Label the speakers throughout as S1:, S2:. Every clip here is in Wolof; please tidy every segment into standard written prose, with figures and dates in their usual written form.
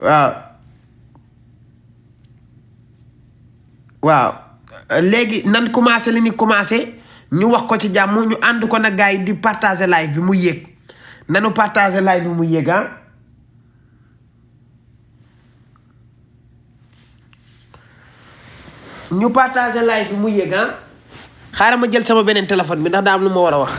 S1: waaw waaw léegi nan commencé li ni commencé ñu wax ko ci jàmm ñu ànd ko nag gars yi di partager live bi mu yéeg nanu partager live bi mu yéeg ñu partager live bi mu yéeg xaaral ma jël sama beneen téléphone bi ndax daa am lu ma war a wax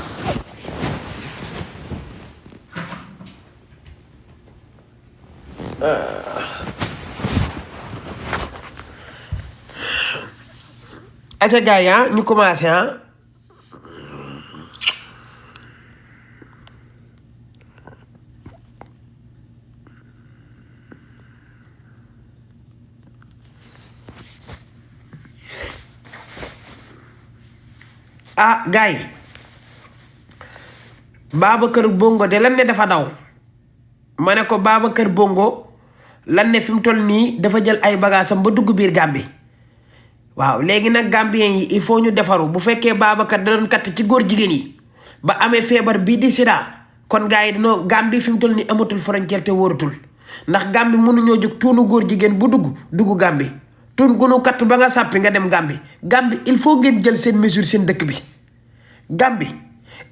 S1: aca gars yi ñu commencé gars yi Babacar Bongo de lan ne dafa daw ma ne ko Babacar Bongo lan ne fi mu toll nii dafa jël ay bagaasam ba dugg biir Gambie waaw léegi nag Gambien yi il faut ñu defaru bu fekkee Babacar da doon katt ci góor jigéen yi ba amee feebar bii di sida kon gars yi dañoo Gambie fi mu toll nii amatul frontière te wóoratul ndax Gambie mënuñoo jóg tuunu góor jigéen bu dugg Gambie tuun gunu katt ba nga sàppi nga dem Gambie il faut ngeen jël seen mesure seen dëkk bi Gambie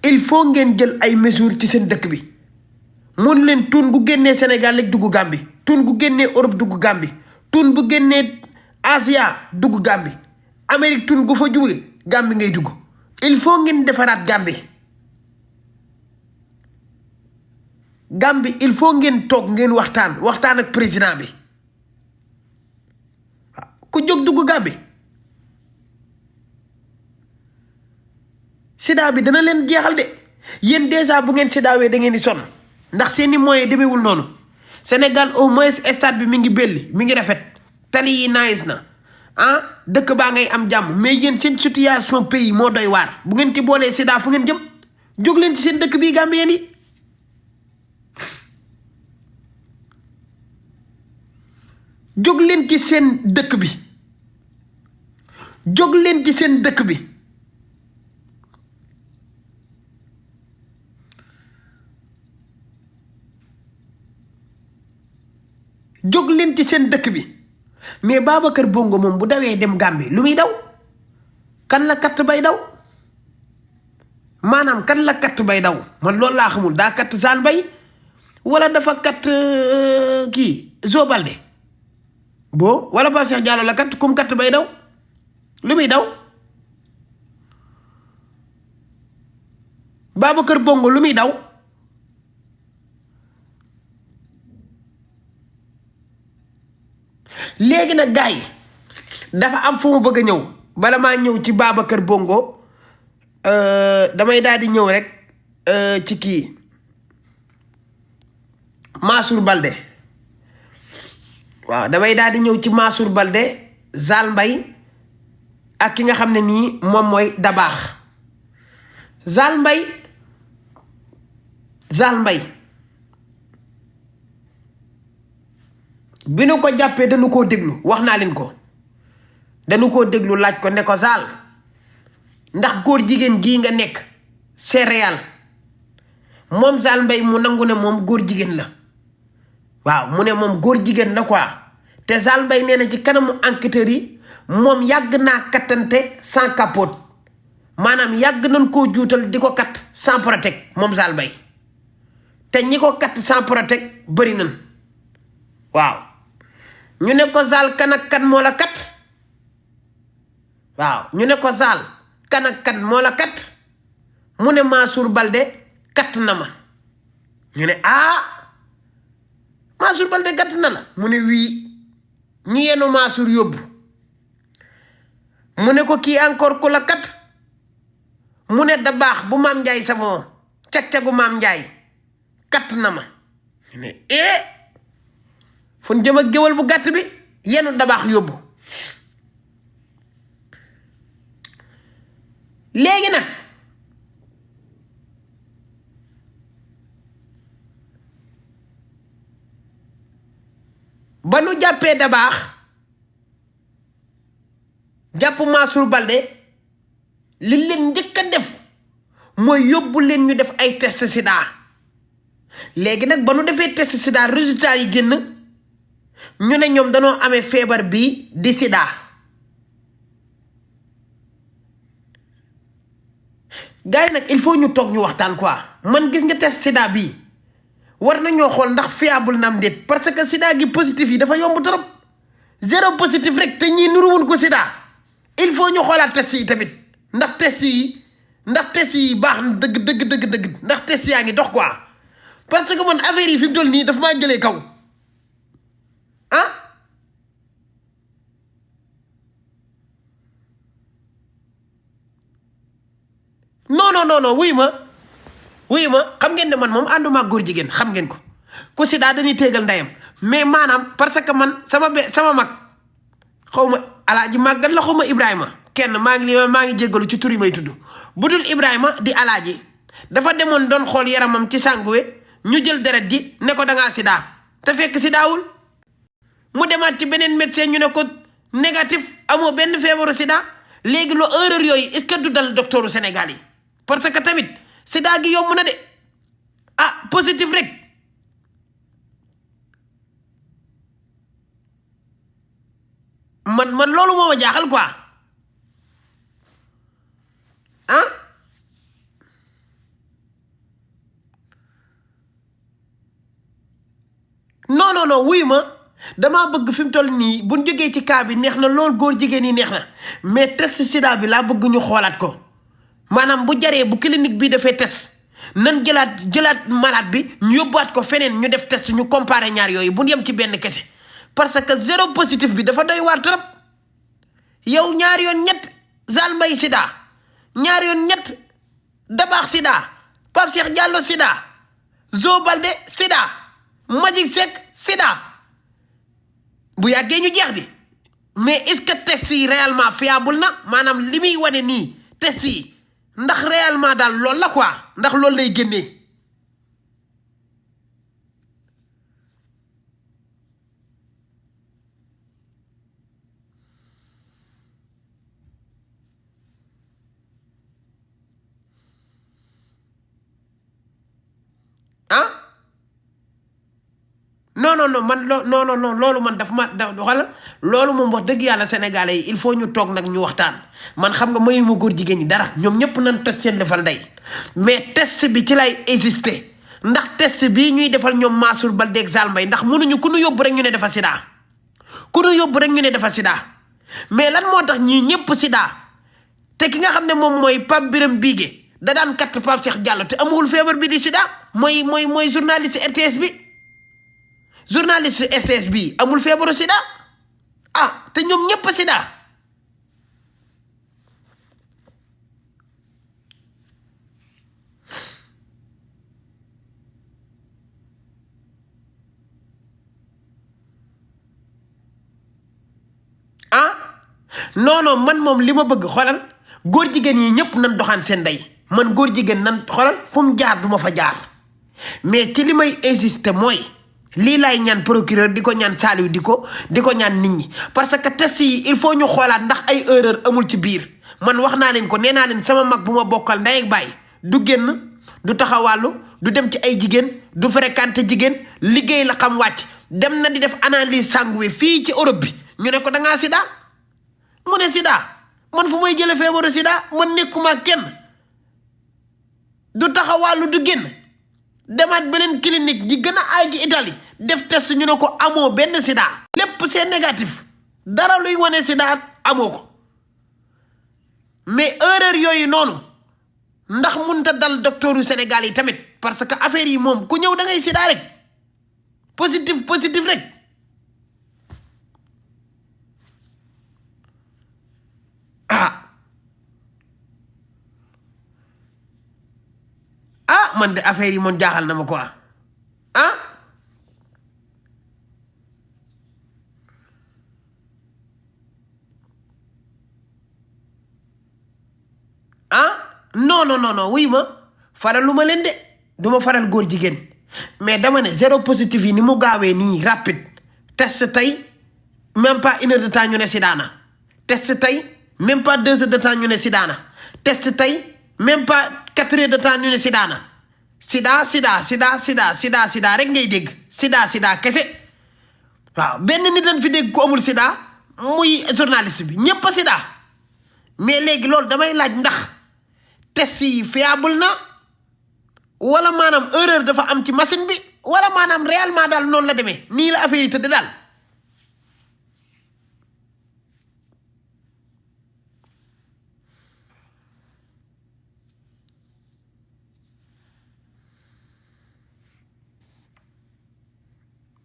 S1: il faut ngeen jël ay mesure ci seen dëkk bi mun leen tuun gu génnee Sénégal rek dugg Gambie tuun gu génnee Europe dugg Gambie tuun bu génnee Asia dugg Gambie Amérique tuun gu fa jóge Gambie ngay dugg il faut ngeen defaraat Gambie il faut ngeen toog ngeen waxtaan ak président bi waaw ku jóg dugg Gambie sida bi dana leen jeexal de yéen dèjà bu ngeen sidaawee da ngeen di sonn ndax seeni moyen demeewul noonu Sénégal au moins stade bi mi ngi belli mi ngi rafet tali yi nice na dëkk baa ngay am jàmm mais yéen seen situation pays moo doy waar bu ngeen ci boolee sida fu ngeen jëm jóg leen ci seen dëkk bi Gambien yi jóg leen ci seen dëkk bi jóg leen ci seen dëkk bi jóg leen ci seen dëkk bi mais Babacar Bongo moom bu dawee dem Gambie lu muy daw kan la katt bay daw maanaam kan la katt bay daw man loolu laa xamul daa katt Zale Mbaye wala dafa katt kii Zo Balde boo wala Pape Cheikh Diallo la katt kum katt bay daw lu muy daw Babacar Bongo lu muy daw léegi nag gars yi dafa am fu mu bëgg a ñëw bala maa ñëw ci Babacar Bongo damay daal di ñëw rek ci kii Mansour Balde waaw damay daal di ñëw ci Mansour Balde Zale Mbaye ak ki nga xam ne nii moom mooy Dabaax Zale Mbaye bi nu ko jàppee dañu koo déglu wax naa leen ko dañu koo déglu laaj ko ne ko Zale ndax góor jigéen gii nga nekk c'est réel moom Zale Mbaye mu nangu ne moom góor jigéen la waaw mu ne moom góor jigéen la quoi te Zale Mbaye nee na ci kanamu enquêteurs yi moom yàgg naa kattante sans capote maanaam yàgg nañ koo juutal di ko kat sans protect moom Zale Mbaye te ñi ko kat sans protect bëri nañ waaw ñu ne ko Zale kan ak kan moo la kat waaw ñu ne ko Zale kan ak kan moo la kat mu ne Mansour Balde kat na ma ñu ne Mansour Balde kat na la mu ne wii ñu yenu Mansour yóbbu mu ne ko kii encore ku la kat mu ne Dabaax bu Maam Njaay Savon cag-cagu Maam Njaay kat na ma ñu ne fun jëm ak géwal bu gàtt bi yenu Dabaax yóbbu léegi nag ba nu jàppee Dabaax jàpp Mansour Balde li leen njëkk a def mooy yóbbu leen ñu def ay test sida léegi nag ba nu defee test sida résultat yi génn ñu ne ñoom danoo amee feebar bi di sida gars yi nag il faut ñu toog ñu waxtaan quoi man gis nga test sida bii war nañoo xool ndax fiable na am déet parce que sida gi positif yi dafa yomb trop zéro positif rek te ñii nuru woon ko sida il faut ñu xoolaat test yi tamit ndax test yi baax na dëgg ndax test yaa ngi dox quoi parce que man affaire yi fi mu toll nii dafa maa jëlee kaw ah non wuy ma xam ngeen ne man moom ànduma góor jigéen xam ngeen ko ku sida dañuy téegal ndeyam mais maanaam parce que man sama mag xaw ma alaaji màggat la xaw ma Ibrahima kenn maa ngi jéggalu ci tur yi may tudd bu dul Ibrahima di alaaji dafa demoon doon xool yaramam ci sànguwe ñu jël deret ji ne ko dangaa sida te fekk sidaawul mu demaat ci beneen médecin ñu ne ko négatif amoo benn feebaru sida léegi lu erreur yooyu est-ce que du dal docteuru Sénégal yi parce que tamit sida gi yomb na de ah positif rek man loolu moo ma jaaxal quoi ah non wuy ma damaa bëgg fi mu toll nii buñ jógee ci cas bi neex na lool góor jigéen yi neex na mais test sida bi laa bëgg ñu xoolaat ko maanaam bu jaree bu clinique bi dafay test nan jëlaat malade bi ñu yóbbuwaat ko feneen ñu def test ñu comparer ñaar yooyu bu ñu yem ci benn kese parce que zéro positif bi dafa doy waar trop yow ñaar yoon ñett Zale Mbaye sida ñaar yoon ñett Dabakh sida Pape Cheikh Diallo sida Zo Balde sida Magic Seck sida bu yàggee ñu jeex di mais est-ce que test yi réellement fiable na maanaam li muy wane nii test yi ndax réellement daal loolu la quoi ndax loolu lay génnee ah non man non loolu man daf ma xoolal loolu moom wax dëgg yàlla sénégalais yi il faut ñu toog nag ñu waxtaan man xam nga mayu ma góor jigéen ñi dara ñoom ñëpp nañ toj seen defal ndey mais test bi ci lay exister ndax test bii ñuy defal ñoom Mansour Balde ak Zale Mbaye ndax mënuñu ku nu yóbbu rek ñu ne dafa sida ku nu yóbbu rek ñu ne dafa sida mais lan moo tax ñii ñëpp sida te ki nga xam ne moom mooy Pape Birame Bigué da daan katt Pape Cheikh Diallo te amul feebar bi di sida mooy journaliste RTS bi journaliste RTS bi amul feebaru sida ah te ñoom ñëpp sida ah non man moom li ma bëgg xoolal góor jigéen yi ñëpp nan doxaan seen ndey man góor jigéen nan xoolal fu mu jaar du ma fa jaar mais ci li may insister mooy lii laay ñaan procureur di ko ñaan Saliou di ko ñaan nit ñi parce que test yi il faut ñu xoolaat ndax ay erreur amul ci biir man wax naa leen ko nee naa leen sama mag bu ma bokkal ndey ak baay du génn du taxawàllu du dem ci ay jigéen du fréquenté jigéen liggéey la xam wàcc dem na di def analyse sanguine fii ci Europe bi ñu ne ko dangaa sida mu ne sida man fu may jële feebaru sida man nekkuma kenn du taxawàllu du génn demaat beneen clinique yi gën a aay ci Italie def test ñu ne ko amoo benn sida lépp c'est négatif dara luy wane sida amoo ko mais erreur yooyu noonu ndax munta dal docteur yu Sénégal yi tamit parce que affaire yi moom ku ñëw da ngay sida rek positif rek man de affaire yi moom jaaxal na ma quoi non wuy ma faralu ma leen de duma faral góor jigéen mais dama ne zéro positif yi ni mu gaawee nii rapide test tey même pas 1 heure de temps ñu ne sidaana test tey même pas 2 heures de temps ñu ne sidaana test tey même pas 4 heures de temps ñu ne sidaana sida rek ngay dégg sida kese waaw benn nit dañ fi dégg ku amul sida muy journaliste bi ñëpp a sida mais léegi loolu damay laaj ndax test yi fiable na wala maanaam erreur dafa am ci machine bi wala maanaam réellement daal noonu la demee nii la affaire yi tëdd daal.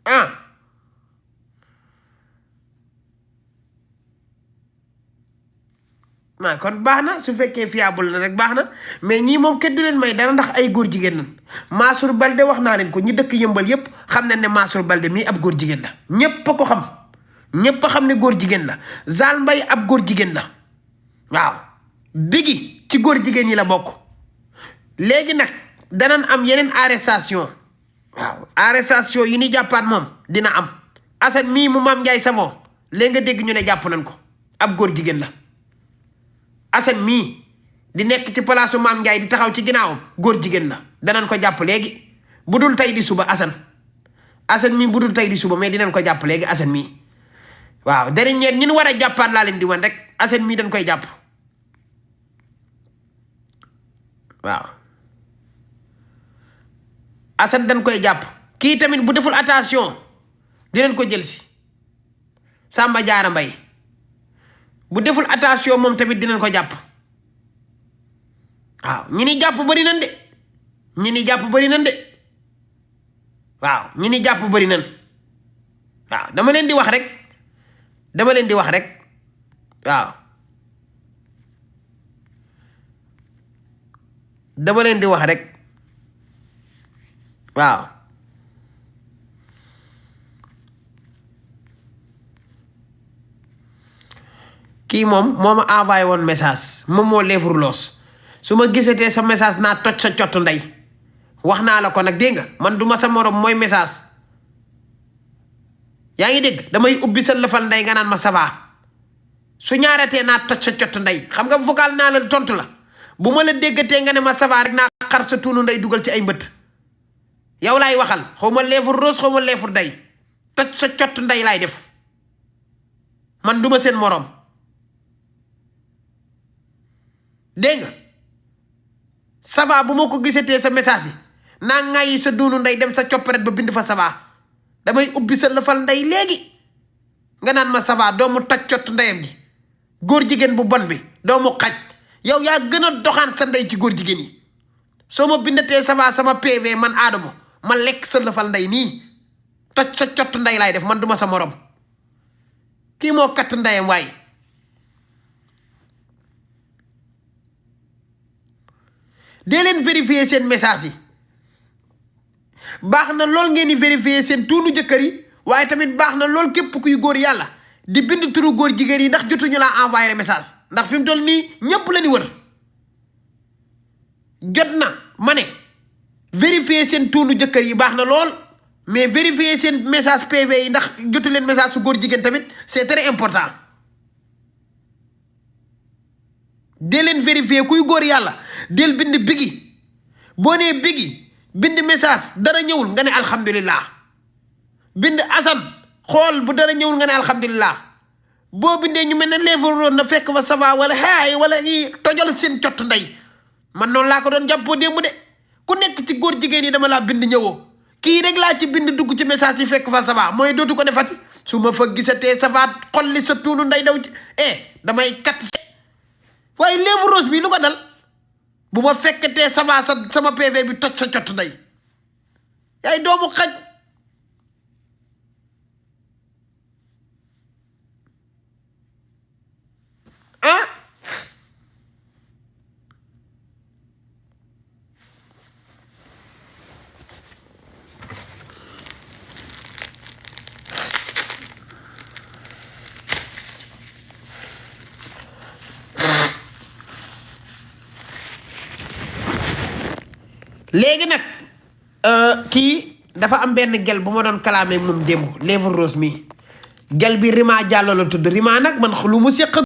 S1: ah maa kon baax na su fekkee fiable na rek baax na mais ñii moom kenn du leen may dara ndax ay góor jigéen lan Mansour Balde wax naa leen ko ñi dëkk yëmbal yépp xam nañ ne Mansour Balde mii ab góor jigéen la ñépp a ko xam ñépp a xam ne góor jigéen la Zal Mbaye ab góor jigéen la waaw Biggi ci góor jigéen yi la bokk léegi nag danañ am yeneen arrestation waaw arrestation yi ni jàppaat moom dina am Assane mii mu Mame Ndiaye Savon léegi nga dégg ñu ne jàpp nañ ko ab góor jigéen la Assane mii di nekk ci palaasu Mame Ndiaye di taxaw ci ginnaawam góor jigéen la danañ ko jàpp léegi bu dul tey di suba Assane mii bu dul tey di suba mais dinañ ko jàpp léegi Assane mii waaw dernier ñi ñu war a jàppaat laa leen di wan rek Assane mii dañ koy jàpp waaw Assane dañ koy jàpp kii tamit bu deful attention dinañ ko jël si Samba Diarra Mbaye bu deful attention moom tamit dinañ ko jàpp waaw ñi ni jàpp bëri nañ de ñi ni jàpp bëri nañ de waaw ñi ni jàpp bëri nañ waaw dama leen di wax rek waaw dama leen di wax rek waaw kii moom moo ma envoyé woon message moom moo lèvre loos su ma gisatee sa message naa toj sa cott ndey wax naa la ko nag dégg nga man du ma sa morom mooy message yaa ngi dégg damay ubbi sa lëfal ndey nga naan ma ça va su ñaaratee naa toj sa cott ndey xam nga vocal naa la tontu la bu ma la déggatee nga ne ma ça va rek naa xar sa tuunu ndey dugal ci ay mbët yow laay waxal xaw ma lèvre rose xaw ma lèvre ndey toj sa cott ndey laay def man du ma seen morom dégg nga ça va bu ma ko gisatee sa message yi naa ŋàyyi sa duunu ndey dem sa copperet ba bind fa ça va damay ubbi sa lëfal ndey léegi nga naan ma ça va doomu toj cott ndeyam ji góor jigéen bu bon bi doomu xaj yow yaa gën a doxaan sa ndey ci góor jigéen yi soo ma bindatee ça va sama PV man Adamo ma lekk sa lëfal ndey nii toj sa cott ndey laay def man duma sa morom kii moo katt ndeyam waaye dee leen vérifier seen message yi baax na lool ngeen di vérifier seen tuunu jëkkër yi waaye tamit baax na lool képp kuy góor yàlla di bind turu góor jigéen yi ndax jotuñu laa envoyé message ndax fi mu toll nii ñépp la ñu wër jot na ma ne vérifier seen tuunu jëkkër yi baax na lool mais vérifier seen message PV yi ndax jotu leen message su góor jigéen tamit c'est très important dee leen vérifier kuy góor yàlla del bind Biggi boo nee Biggi bind message dara ñëwul nga ne alhamdulillah bind Assane xool bu dara ñëwul nga ne alhamdulillah boo bindee ñu mel ne lèvre na fekk fa ça va wala haay wala i tojal seen cott ndey man noonu laa ko doon jàppoo démb de ku nekk ci góor jigéen yi dama laa bind ñëwoo kii rek laa ci bind dugg ci message yi fekk fa ça va mooy dootu ko defati su ma fa gisatee ça va xolli sa tuunu ndey daw ci damay kat waaye lèvre rose bi lu ko dal bu ma fekkatee ça va sama PV bi toj sa cott ndey yaay doomu xaj léegi nag kii dafa am benn gel bu ma doon kalaamee moom démb lèvre rose mi gel bi Rima Diallo la tudd Rima nag man lu mu séq